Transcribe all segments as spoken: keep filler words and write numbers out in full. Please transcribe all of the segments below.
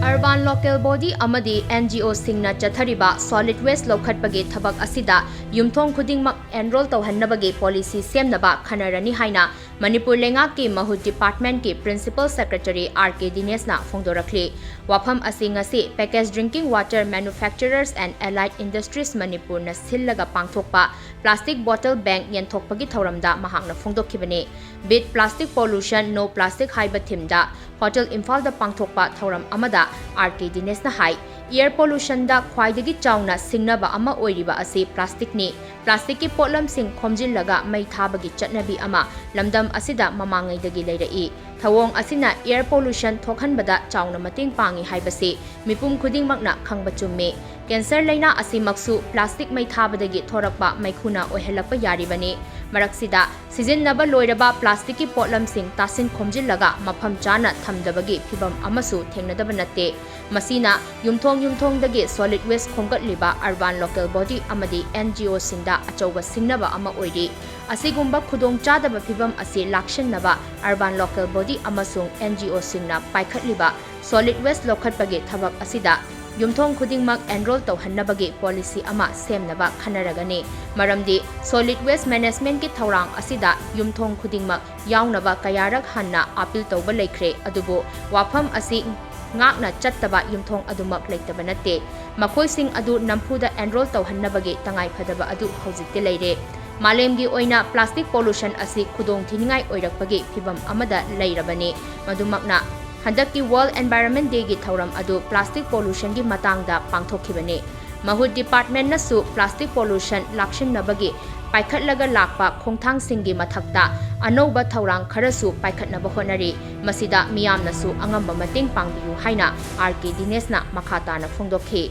Urban Local Body ꯑꯃꯗꯤ N G O ꯁꯤꯡꯅ ꯆꯠꯊꯔꯤꯕ solid waste ꯂꯧꯈꯠꯄꯒꯤ ꯊꯕꯛ ꯑꯁꯤꯗ ꯌꯨꯝꯊꯣꯡ ꯈꯨꯗꯤꯡꯃꯛ enroll ꯇꯧꯍꯟꯅꯕꯒꯤ policy ꯁꯦꯝꯅꯕ ꯈꯟꯅꯔꯅꯤ ꯍꯥꯏꯅ ꯃꯅꯤꯄꯨꯔ ꯂꯩꯉꯥꯛꯀꯤ ꯃꯍꯨꯠ department ꯀꯤ Principal Secretary R K ꯗꯤꯅꯦꯁꯅ ꯐꯣꯡꯗꯣꯔꯛꯂꯤ꯫ ꯋꯥꯐꯝ ꯑꯁꯤ ꯉꯁꯤ Packaged Drinking Water Manufacturers and Allied Industries ꯃꯅꯤꯄꯨꯔꯅ ꯁꯤꯜꯂꯒ ꯄꯥꯡꯊꯣꯛꯄ plastic bottle ban ꯌꯦꯟꯊꯣꯛꯄꯒꯤ ꯊꯧꯔꯝꯗ ꯃꯍꯥꯛꯅ ꯐꯣꯡꯗꯣꯛꯈꯤꯕꯅꯤ꯫ Beat Plastic Pollution, No Plastic ꯍꯥꯏꯕ theme ꯗ Hotel ꯏꯝꯐꯥꯜꯗ ꯄꯥꯡꯊꯣꯛꯄ ꯊꯧꯔꯝ ꯑꯃꯗ R K ꯗꯤꯅꯦꯁꯅ ꯍꯥꯏ, air pollution ꯗ ꯈ꯭ꯋꯥꯏꯗꯒꯤ ꯆꯥꯎꯅ ꯁꯤꯡꯅꯕ ꯑꯃ ꯑꯣꯏꯔꯤꯕ ꯑꯁꯤ plastic ꯅꯤ꯫ Plastic ꯀꯤ ꯄꯣꯠꯂꯝꯁꯤꯡ ꯈꯣꯝꯖꯤꯜꯂꯒ ꯃꯩ ꯊꯥꯕꯒꯤ ꯆꯠꯅꯕꯤ ꯑꯃ ꯂꯝꯗꯝ ꯑꯁꯤꯗ ꯃꯃꯥꯡꯉꯩꯗꯒꯤ ꯂꯩꯔꯛꯏ꯫ ꯊꯧꯑꯣꯡ ꯑꯁꯤꯅ air pollution ꯊꯣꯛꯍꯟꯕꯗ ꯆꯥꯎꯅ ꯃꯇꯦꯡ ꯄꯥꯡꯏ ꯍꯥꯏꯕꯁꯤ ꯃꯤꯄꯨꯝ ꯈꯨꯗꯤꯡꯃꯛꯅ ꯈꯪꯕ ꯆꯨꯝꯃꯤ꯫ Cancer ꯂꯩꯅꯥ ꯑꯁꯤꯃꯛꯁꯨ plastic ꯃꯩ ꯊꯥꯕꯗꯒꯤ ꯊꯣꯔꯛꯄ ꯃꯩꯈꯨꯅ ꯑꯣꯏꯍꯜꯂꯛꯄ ꯌꯥꯔꯤꯕꯅꯤ꯫ ꯃꯔꯛꯁꯤꯗ, ꯁꯤꯖꯤꯟꯅꯕ ꯂꯣꯏꯔꯕ plastic ꯀꯤ ꯄꯣꯠꯂꯝꯁꯤꯡ ꯇꯥꯁꯤꯟ ꯈꯣꯝꯖꯤꯜꯂꯒ ꯃꯐꯝ ꯆꯥꯅ ꯊꯝꯗꯕꯒꯤ ꯐꯤꯚꯝ ꯑꯃꯁꯨ ꯊꯦꯡꯅꯗꯕ ꯅꯠꯇꯦ꯫ ꯃꯁꯤꯅ ꯌꯨꯝꯊꯣꯡ ꯌꯨꯝꯊꯣꯡꯗꯒꯤ solid waste ꯈꯣꯝꯒꯠꯂꯤꯕ urban local body ꯑꯃꯗꯤ N G O ꯁꯤꯡꯗ ꯑꯆꯧꯕ ꯁꯤꯡꯅꯕ ꯑꯃ ꯑꯣꯏꯔꯤ꯫ ꯑꯁꯤꯒꯨꯝꯕ ꯈꯨꯗꯣꯡꯆꯥꯗꯕ ꯐꯤꯚꯝ ꯑꯁꯤ ꯂꯥꯛꯁꯤꯟꯅꯕ urban local body ꯑꯃꯁꯨꯡ N G O ꯁꯤꯡꯅ ꯄꯥꯏꯈꯠꯂꯤꯕ solid waste ꯂꯧꯈꯠꯄꯒꯤ ꯊꯕꯛ ꯑꯁꯤꯗ ꯌꯨꯝꯊꯣꯡ ꯈꯨꯗꯤꯡꯃꯛ enroll ꯇꯧꯍꯟꯅꯕꯒꯤ policy ꯑꯃ ꯁꯦꯝꯅꯕ ꯈꯟꯅꯔꯒꯅꯤ꯫ ꯃꯔꯝꯗꯤ solid waste management ꯀꯤ ꯊꯧꯔꯥꯡ ꯑꯁꯤꯗ ꯌꯨꯝꯊꯣꯡ ꯈꯨꯗꯤꯡꯃꯛ ꯌꯥꯎꯅꯕ ꯀꯌꯥꯔꯛ ꯍꯟꯅ appeal ꯇꯧꯕ ꯂꯩꯈ꯭ꯔꯦ, ꯑꯗꯨꯕꯨ ꯋꯥꯐꯝ ꯑꯁꯤ ꯉꯥꯛꯅ ꯆꯠꯇꯕ ꯌꯨꯝꯊꯣꯡ ꯑꯗꯨꯃꯛ ꯂꯩꯇꯕ ꯅꯠꯇꯦ꯫ ꯃꯈꯣꯏꯁꯤꯡ ꯑꯗꯨ ꯅꯝꯐꯨꯗ enroll ꯇꯧꯍꯟꯅꯕꯒꯤ ꯇꯉꯥꯏꯐꯗꯕ ꯑꯗꯨ ꯍꯧꯖꯤꯛꯇꯤ ꯂꯩꯔꯦ꯫ ꯃꯥꯂꯦꯝꯒꯤ ꯑꯣꯏꯅ plastic pollution ꯑꯁꯤ ꯈꯨꯗꯣꯡ ꯊꯤꯅꯤꯡꯉꯥꯏ ꯑꯣꯏꯔꯛꯄꯒꯤ ꯐꯤꯚꯝ ꯑꯃꯗ ꯂꯩꯔꯕꯅꯤ꯫ ꯃꯗꯨꯃꯛꯅ ꯍꯟꯗꯛꯀꯤ World Environment Day ꯒꯤ ꯊꯧꯔꯝ ꯑꯗꯨ plastic pollution ꯒꯤ ꯃꯇꯥꯡꯗ ꯄꯥꯡꯊꯣꯛꯈꯤꯕꯅꯤ꯫ ꯃꯍꯨꯠ department ꯅꯁꯨ plastic pollution ꯂꯥꯛꯁꯤꯟꯅꯕꯒꯤ ꯄꯥꯏꯈꯠꯂꯒ ꯂꯥꯛꯄ ꯈꯣꯡꯊꯥꯡꯁꯤꯡꯒꯤ ꯃꯊꯛꯇ ꯑꯅꯧꯕ ꯊꯧꯔꯥꯡ ꯈꯔꯁꯨ ꯄꯥꯏꯈꯠꯅꯕ ꯍꯣꯠꯅꯔꯤ꯫ ꯃꯁꯤꯗ ꯃꯤꯌꯥꯝꯅꯁꯨ ꯑꯉꯝꯕ ꯃꯇꯦꯡ ꯄꯥꯡꯕꯤꯌꯨ ꯍꯥꯏꯅ R K ꯗꯤꯅꯦꯁꯅ ꯃꯈꯥ ꯇꯥꯅ ꯐꯣꯡꯗꯣꯛꯈꯤ꯫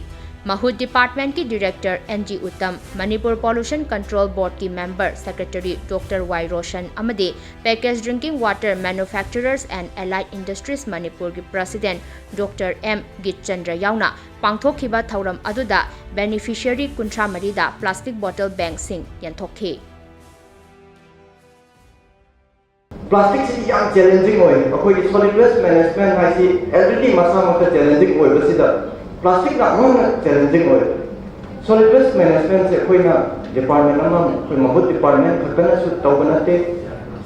ꯃꯍꯨꯠ department ꯀꯤ director N G Uttam, Manipur Pollution Control Board ꯀꯤ member secretary Doctor Y Roshan ꯑꯃꯗꯤ Packaged Drinking Water Manufacturers and Allied Industries ꯃꯅꯤꯄꯨꯔꯒꯤ president Doctor M ꯒꯤꯠꯆꯟꯗ꯭ꯔ ꯌꯥꯎꯅ ꯄꯥꯡꯊꯣꯛꯈꯤꯕ ꯊꯧꯔꯝ ꯑꯗꯨꯗ beneficiary ꯀꯨꯟꯊ꯭ꯔꯥ ꯃꯔꯤꯗ plastic bottle ban ꯁꯤꯡ ꯌꯦꯟꯊꯣꯛꯈꯤ꯫ ꯄ꯭ꯂꯥꯁꯇꯤꯛꯁꯤꯗꯤ ꯌꯥꯝ ꯆꯦꯂꯦꯟꯖꯤꯡ ꯑꯣꯏ꯫ ꯑꯩꯈꯣꯏꯒꯤ solid waste management ꯍꯥꯏꯁꯤ already ꯃꯁꯥꯃꯛꯇ ꯆꯦꯂꯦꯟꯖꯤꯡ ꯑꯣꯏꯕꯁꯤꯗ ꯄ꯭ꯂꯥꯁꯇꯤꯛꯅ ꯑꯃꯨꯛ ꯍꯦꯟꯅ ꯆꯦꯂꯦꯟꯖꯤꯡ ꯑꯣꯏ꯫ Solid waste managementꯁꯦ ꯑꯩꯈꯣꯏꯅ department ꯑꯃ, ꯑꯩꯈꯣꯏ ꯃꯍꯨꯠ department ꯈꯛꯇꯅꯁꯨ ꯇꯧꯕ ꯅꯠꯇꯦ꯫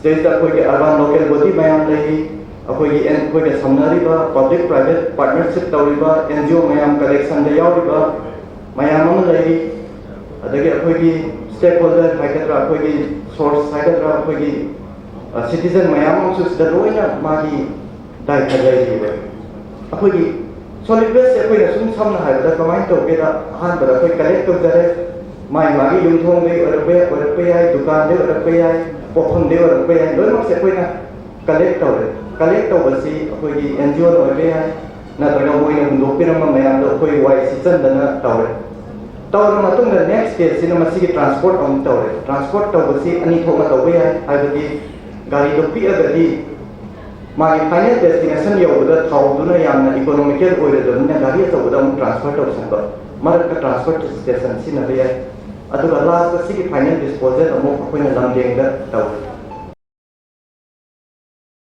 ꯁꯤꯗꯩꯁꯤꯗ ꯑꯩꯈꯣꯏꯒꯤ urban local body ꯃꯌꯥꯝ ꯂꯩꯔꯤ, ꯑꯩꯈꯣꯏꯒꯤ ꯑꯩꯈꯣꯏꯒ ꯁꯝꯅꯔꯤꯕ public private partnership ꯇꯧꯔꯤꯕ N G O ꯃꯌꯥꯝ, collectionꯗ ꯌꯥꯎꯔꯤꯕ ꯃꯌꯥꯝ ꯑꯃ ꯂꯩꯔꯤ꯫ ꯑꯗꯒꯤ ꯑꯩꯈꯣꯏꯒꯤ stakeholder ꯍꯥꯏꯒꯗ꯭ꯔꯥ, ꯑꯩꯈꯣꯏꯒꯤ source ꯍꯥꯏꯒꯗ꯭ꯔꯥ, ꯑꯩꯈꯣꯏꯒꯤ citizen ꯃꯌꯥꯝ ꯑꯃꯁꯨ ꯁꯤꯗ ꯂꯣꯏꯅ ꯃꯥꯒꯤ ꯗꯥꯏꯇ ꯂꯩꯔꯤꯕ꯫ ꯑꯩꯈꯣꯏꯒꯤ solid wasteꯁꯦ ꯑꯩꯈꯣꯏꯅ ꯁꯨꯝ ꯁꯝꯅ ꯍꯥꯏꯔꯕꯗ ꯀꯃꯥꯏꯅ ꯇꯧꯒꯦꯗ, ꯑꯍꯥꯟꯕꯗ ꯑꯩꯈꯣꯏ collect ꯇꯧꯖꯔꯦ, ꯃꯥꯒꯤ ꯃꯥꯒꯤ ꯌꯨꯝꯊꯣꯡꯗꯒꯤ ꯑꯣꯏꯔꯛꯄ ꯌꯥꯏ, ꯑꯣꯏꯔꯛꯄ ꯌꯥꯏ, ꯗꯨꯀꯥꯟꯗꯒꯤ ꯑꯣꯏꯔꯛꯄ ꯌꯥꯏ, ꯄꯣꯠꯐꯝꯗꯒꯤ ꯑꯣꯏꯔꯛꯄ ꯌꯥꯏ, ꯂꯣꯏꯅꯃꯛꯁꯦ ꯑꯩꯈꯣꯏꯅ collect ꯇꯧꯔꯦ꯫ Collect ꯇꯧꯕꯁꯤ ꯑꯩꯈꯣꯏꯒꯤ N G Oꯅ ꯑꯣꯏꯕ ꯌꯥꯏ, ꯅꯠꯇ꯭ꯔꯒ ꯃꯣꯏꯅ ꯍꯨꯟꯗꯣꯛꯄꯤꯔꯝꯕ ꯃꯌꯥꯝꯗꯣ ꯑꯩꯈꯣꯏ ꯋꯥꯏ ꯁꯤꯠꯆꯟꯗꯅ ꯇꯧꯔꯦ꯫ ꯇꯧꯔꯕ ꯃꯇꯨꯡꯗ next stageꯁꯤꯅ ꯃꯁꯤꯒꯤ transport ꯑꯃꯨꯛ ꯇꯧꯔꯦ꯫ Transport ꯇꯧꯕꯁꯤ ꯑꯅꯤ ꯊꯣꯛꯅ ꯇꯧꯕ ꯌꯥꯏ, ꯍꯥꯏꯕꯗꯤ ꯒꯥꯔꯤꯗꯣ ꯄꯤꯛꯑꯒꯗꯤ ꯃꯥꯒꯤ final destination ꯌꯧꯕꯗ ꯊꯥꯎꯗꯨꯅ ꯌꯥꯝꯅ economical ꯑꯣꯏꯔꯣꯏꯗꯕꯅꯤꯅ ꯒꯥꯔꯤ ꯑꯆꯧꯕꯗ ꯑꯃꯨꯛ transfer ꯇꯧꯁꯟꯕ, ꯃꯔꯛꯇ transport station ꯁꯤꯖꯤꯟꯅꯕ ꯌꯥꯏ꯫ ꯑꯗꯨꯒ lastꯇ ꯁꯤꯒꯤ final disposal ꯑꯃꯨꯛ ꯑꯩꯈꯣꯏꯅ ꯂꯝꯗꯦꯡꯗ ꯇꯧꯏ꯫